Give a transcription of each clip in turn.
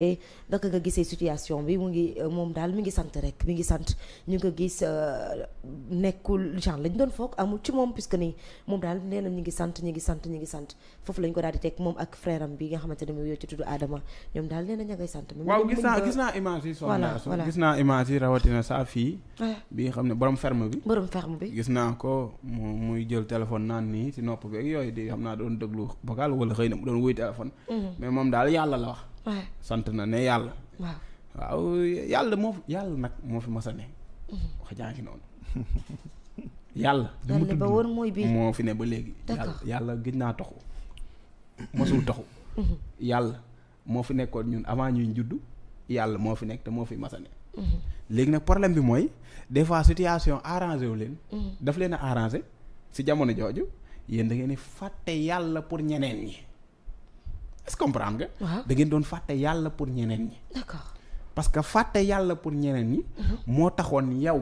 naka nga gisee situation bi mu ngi moom daal mi ngi sant rek mi ngi sant ñu nga gis nekkul genre lañ doon foog amul ci moom puisque ni moom daal nee na ñu ngi sant foofu lañ ko daal di teg moom ak frère am bi nga xamante ne mooy yow ci tudd Adama ñoom daal nee na ña ngay sant. waaw gis naa image yi. voilà gis naa image yi rawatina saa fii. bi nga xam ne borom ferme bi. gis naa ko muy jël téléphone naan nii ci nopp beeg yooyu di xam naa doon déglu vocal wala xëy na mu doon wuy téléphone. mais moom daal yàlla la wax. sant na ne yàlla. waaw yàlla nag moo fi mas a ne. wax jaa ngi noonu. yàlla. ba woon mooy bii moo fi ne ba léegi. yàlla gëj naa toxu. mosul toxu. yàlla moo fi nekkoon ñun avant ñuy juddu yàlla moo fi nekk te moo fi mas a ne. léegi nag problème bi mooy des fois situation arrangé wu leen. daf leen a arrangé si jamono jooju yéen da ngeen di fàtte yàlla pour ñeneen ñi. est-ce que comprendre nga. da ngeen doon fàtte yàlla pour ñeneen ñi. d'accord parce que fàtte yàlla pour ñeneen ñi. moo taxoon yow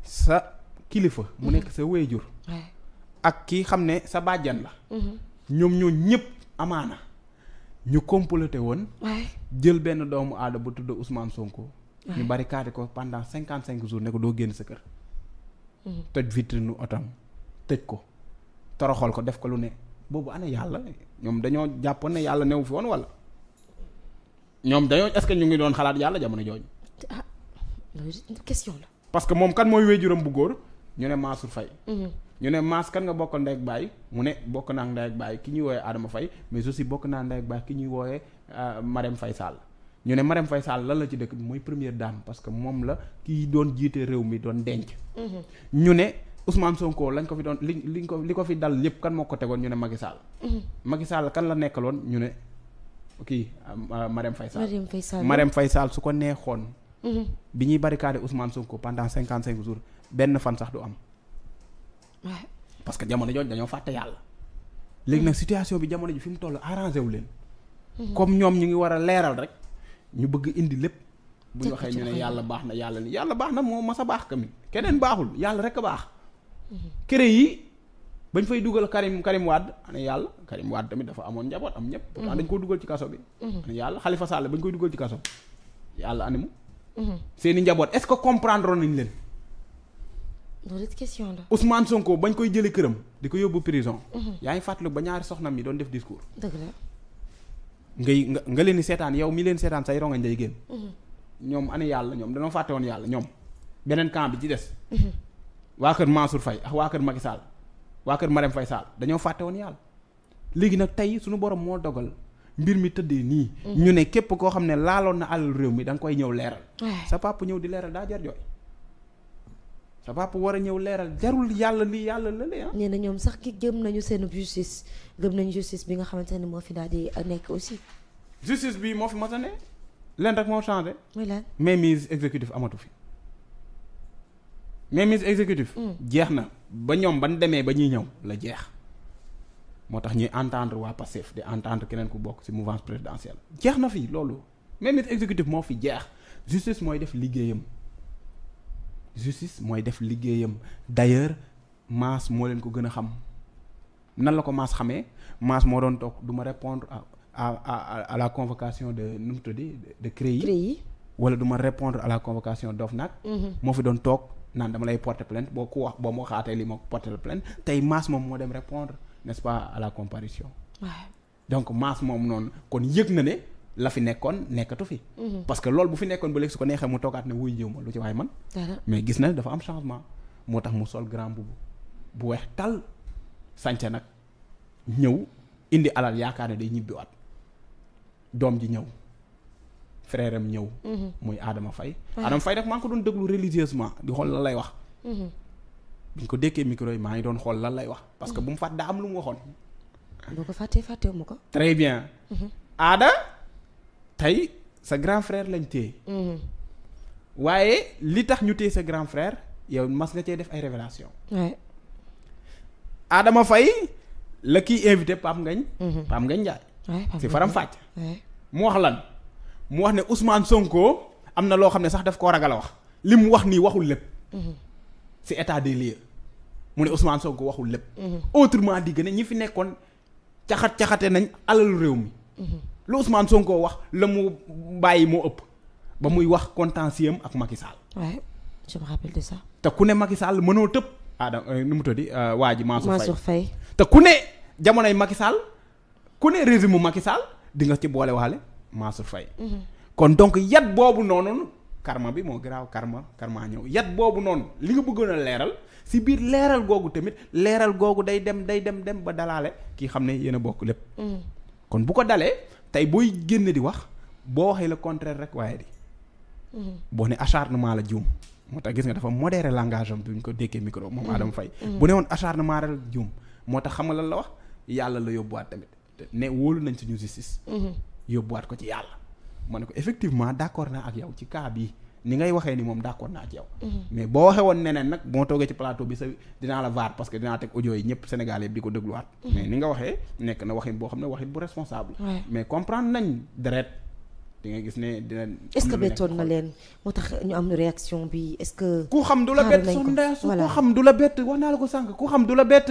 sa kilifa. mu nekk sa wéyjur. ak kii xam ne sa bàjjan la. ñoom ñoo ñëpp amaana ñu comploté woon. jël benn doomu aada bu tudd Ousmane Sonko. ñu barricadé ko pendant 55 jours ne ko doo génn sa kër. tëj vitrine otam tëj ko toroxal ko def ko lu ne. boobu ana yàlla ñoom dañoo jàppoon ne yàlla newu fi woon wala ñoom dañoo est-ce que ñu ngi doon xalaat yàlla jamono jooju. question la. parce que moom kan mooy wéjuram bu góor ñu ne Mansour Faye. ñu ne Mass kan nga bokk ndey ak baay mu ne bokk naa ndey ak baay ki ñuy wooyee Adama Faye mais aussi bokk naa ndey ak baay ki ñuy wooyee Marème Faye Sall. ñu ne Marème Faye Sall lan la ci dëkk bi mooy première dame parce que moom la kii doon jiite réew mi doon denc. ñu ne. Ousmane Sonko lañ ko fi doon li ko fi dal lépp kan moo ko tegoon ñu ne Macky Sall. Macky Sall kan la nekkaloon ñu ne kii Marème Faye Sall. Marème Faye Sall su ko neexoon. bi ñuy barricade Ousmane Sonko pendant 55 jours benn fan sax du am. parce que jamono jooju dañoo fàtte yàlla. léegi nag situation bi jamono ji fi mu toll arrangé wu leen. comme ñoom ñu ngi war a leeral rek ñu bëgg indi lépp. bu ñu waxee ñu ne yàlla baax na yàlla baax na moo mas a baax tamit keneen baaxul yàlla rek a baax. kere yi bañ fay dugal Karim Wade ana yàlla Karim Wade tamit dafa amoon njaboot am ñëpp. pourtant dañ koo dugal ci kaso bi. ana yàlla Khalifa Sall bañ koy dugal ci kaso bi yàlla animu seeni njaboot est-ce que comprendre nañ leen. loolu question la. Ousmane Sonko bañ koy jëlee këram di ko yóbbu prison. yaa ngi fàttaliku ba ñaari soxnam yi doon def discours. dëgg la. nga leen di seetaan yow mi leen seetaan say rongañ day génn. ñoom ana yàlla ñoom dañoo fàtte woon yàlla ñoom beneen camp bi ci des. waa kër Mansour Faye ak waa kër Macky Sall waa kër Marème Faye Sall dañoo fàtte woon yàlla léegi nag tey suñu borom moo dogal mbir mi tëddee nii. ñu ne képp koo xam ne laaloon na alal réew mi da nga koy ñëw leeral. sa papa ñëw di leeral daa jar jooy sa papa war a ñëw leeral jarul yàlla lii yàlla la lee. nee na ñoom sax ki gëm nañu seen justice gëm nañu justice bi nga xamante ne moo fi daal di nekk aussi. justice bi moo fi mos a ne leen rek moo changé. muy lan mainmise exécutif amatu fi. mainmise exécutif jeex na ba ñoom ban demee ba ñuy ñëw la jeex moo tax ñuy entendre waa Pastef di entendre keneen ku bokk ci mouvance présidentielle jeex na fi loolu mainmise exécutif moo fi jeex justice mooy def liggéeyam d'ailleurs Mass moo leen ko gën a xam nan la ko Mass xamee Mass moo doon toog du ma répondre à la convocation de nu mu tuddi de CREI wala du ma répondre à la convocation d'OFNAC moo fi doon toog naan dama lay porter plainte boo ku wax boo ma xaatee li ma porter plainte tey Mass moom moo dem répondre n'est-ce pas à la comparution. donc Mass moom noonu kon yëg na ne la fi nekkoon nekkatu fi. parce que loolu bu fi nekkoon ba léegi su ko neexee mu toogaat ne wuy jiw ma lu ci waay man. mais gis na ne dafa am changement moo tax mu sol grand boubou bu weex tal sànce nag ñëw indi alal yaakaar ne day ñibbiwaat doom ji ñëw. frère am ñëw. muy Adama Faye. Adama Faye daf maa ngi ko doon déglu religieusement di xool lan lay wax. biñ ko dékkee micro yi maa ngi doon xool lan lay wax parce que bu mu fàtte daa am lu mu waxoon. boo ko fàttee mu ko. très bien. Ada tey sa grand frère lañ téye. waaye li tax ñu téye sa grand frère yow mas nga cee def ay révélation Adama Faye la kiy invité Pape Ngagne. Pape Ngagne Ndiaye. si faram fàcc. mu wax lan. mu wax ne Ousmane Sonko am na loo xam ne sax daf koo ragal a wax li mu wax nii waxul lépp. ci état des lieux mu ne Ousmane Sonko waxul lépp. autrement dit ne ñi fi nekkoon caxate nañ alalu réew mi. lu Ousmane Sonko wax la mu bàyyi moo ëpp ba muy wax contentieux am ak Macky Sall. Ouais, je me rappelle de ça. te ku ne Macky Sall mënoo tëb. nu mu tëddi waa ji Mansour Faye. te ku ne jamonoy Macky Sall ku ne régime mu Macky Sall di nga ci boole waale Mansour Faye. kon donc yat boobu noonu karma bi moo garaaw karma ñëw yat boobu noonu li nga bëggoon a leeral si biir leeral googu tamit leeral googu day dem ba dalaale kii xam ne yéen a bokk lépp. kon bu ko dalee tey booy génn di wax boo waxee le contraire rek waaye di. boo ne acharnement la juum. moo tax gis nga dafa modéré langage am bi ñu ko dékkee micro moom Adama Faye bu ne woon acharnement rek juum moo tax xam nga lan la wax yàlla la yóbbuwaat tamit ne wóolu nañ suñu justice. yóbbuwaat ko ci yàlla. ma ne ko effectivement d'accord naa ak yow ci cas bii ni ngay waxee ni moom d'accord naa ci yow. mais boo waxee woon neneen nag boo toogee ci plateau bi sa dinaa la vaar parce que dinaa teg audio yi ñëpp Sénégal yëpp di ko dégluwaat. mais ni nga waxee nekk na waxin boo xam ne waxin bu responsable. mais comprendre nañ deret di nga gis ne dina. est-ce que bettoon na leen moo tax ñu am réaction bi est-ce que. ku xam du la bett su ku xam du la bett wax naa la ko sànq ku xam du la bett.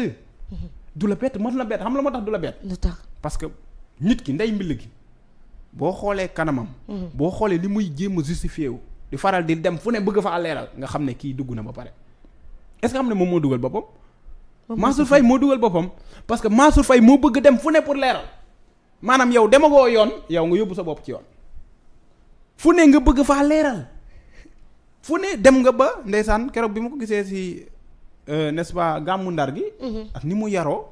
du la bett mën la bett xam la moo tax du la bett. lu tax parce que nit ki ndey mbill gi boo xoolee kanamam. boo xoolee li muy jéem a justifié wu. di faral di dem fu ne bëgg fa leeral nga xam ne kii dugg na ba pare est-ce que xam ne moom moo dugal boppam. Mansour Faye moo dugal boppam parce que Mansour Faye moo bëgg dem fu ne pour leeral maanaam yow demagoo yoon yow nga yóbbu sa bopp ci yoon. fu ne nga bëgg faa leeral fu ne dem nga ba ndeysaan keroog bi ma ko gisee si n'est-ce pas gàmmu Ndar gi. ak ni mu yaroo.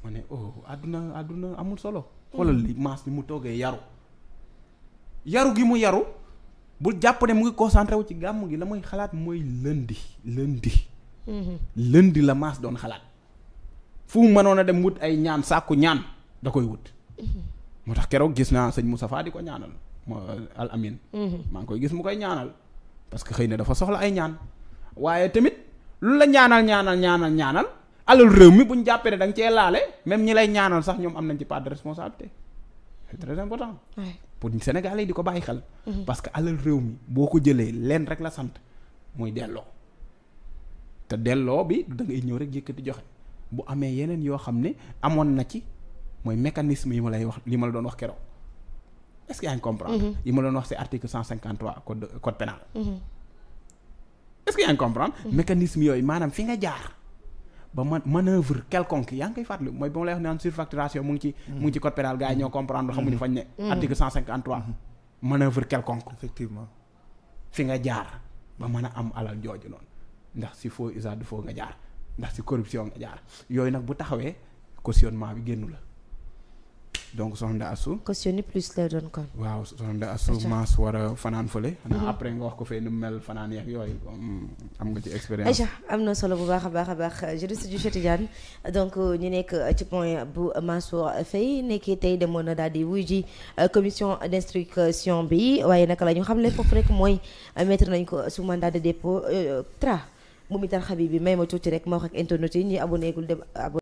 ma ne oh àdduna amul solo. xoolal li maas ni mu toogee yaru gi mu yaru bul jàpp ne mu ngi concentré wu ci gàmmu gi la muy xalaat mooy lundi la maas doon xalaat fu mu mënoon a dem wut ay ñaan sàkku ñaan da koy wut. moo tax keroog gis naa sëñ Moustapha di ko ñaanal. al amin maa ngi koy gis mu koy ñaanal parce que xëy na dafa soxla ay ñaan waaye tamit lu la ñaanal alal réew mi buñ jàppee ne da nga cee laale même ñi lay ñaanal sax ñoom am nañ ci part de responsabilité c'est très important pour Sénégalais yi di ko bàyyi xel parce que alal réew mi boo ko jëlee leen rek la sant mooy delloo te delloo bi da ngay ñëw rek yëkkati joxe bu amee yeneen yoo xam ne amoon na ci mooy mécanisme yi ma lay wax li ma la doon wax keroog est-ce que yaa ngi comprendre. yi ma doon wax c'est article 153 code pénal. est-ce que yaa ngi comprendre. mécanisme yooyu maanaam fi nga jaar ba manœuvre quelconque yaa ngi koy fàttali mooy ba ma lay wax naan surfacturation mu ngi ci code pénal gars yi ñoo comprendre xamuñu fañ ne. article 153. manœuvre quelconque. effectivement fi nga jaar ba mën a am alal jooju noonu ndax si faux usage de faux nga jaar ndax si corruption nga jaar yooyu nag bu taxawee cautionnement bi génnu la. donc soxna Assou cautionné plus lay doon kon. waaw soxna Assou maas war a fanaan fële. xanaa après nga wax ko fee nu mu mel fanaan yeeg yooyu am nga ci expérience. Aïcha am na solo bu baax a baax juriste du Cheikh Tidiane donc ñu nekk ci point bu Mansour Faye nekkee tey demoon na daal di wuy ji commission d'instruction bi waaye naka la ñu xam le foofu rek mooy mettre nañ ko sous mandat de dépôt tra mu mi tar xabi bi may ma tuuti rek ma wax ak internet yi ñuy abonné gul dem